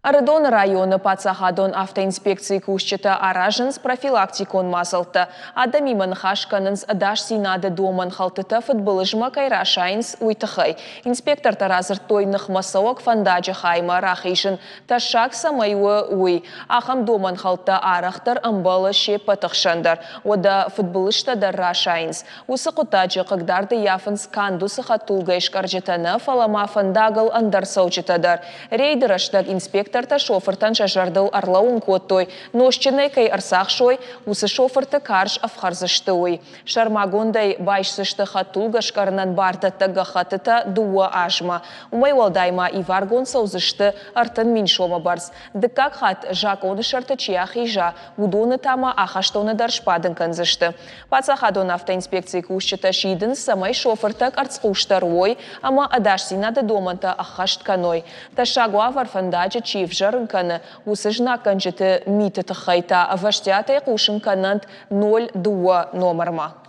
Ӕрыдоны районы паддзахадон автоинспекцийы кусджытӕ аразынц профилактикон мадзӕлттӕ. Адӕмимӕ ныхас кӕнынц ӕдасдзинады домӕнхӕлдтытӕ фыдбылызмӕ кӕй расайынц, уый тыххӕй. Инспектортӕ радзырдтой ныхмӕцӕуӕг фӕндаджы хаймӕ рахизын тӕссаг цӕмӕй у, уый. Ахӕм домӕнхӕлдтӕ арӕхдӕр ӕмбӕлы се ппӕты хсӕн дӕр. Уӕдӕ фыдбылызтӕ дӕр расайынц. Уыцы хъуыддаджы хъыгдард ӕййафынц канд уыцы хӕдтулгӕйы скъӕрджытӕ нӕ, фӕлӕ ма фӕндагыл ӕндӕр цӕуджытӕ дӕр. Рейды рӕстӕг инспектортӕ шофыртӕн сӕ зӕрдыл ӕрлӕууын кодтой, нозтджынӕй кӕй ӕрцахсой, уыцы шофырты карз ӕфхӕрдзысты, уый. Сӕрмагондӕй байсдзысты хӕдтулгӕ скъӕрынӕн бардӕттӕг гӕххӕттытӕ дыууӕ азмӕ. Уымӕй уӕлдай ма иваргонд цӕудзысты 30 000 сомы бӕрц. Дыккаг хатт закъоны сӕрты чи ахиза, уыдоны та ма ахӕстоны дӕр сбадын кӕндзысты. Паддзахадон автоинспекцийы кусджытӕ сидынц, цӕмӕй шофыртӕ къӕрцхъусдӕр уой ӕмӕ ӕдасдзинады домӕнтӕ ӕххӕст кӕной. Тӕссаг уавӕр фӕндаджы чи ӕвзӕрын кӕны, уыцы знаггӕнджыты миты тыххӕй та ӕвӕстиатӕй хъусын кӕнӕнт 02 номырмӕ.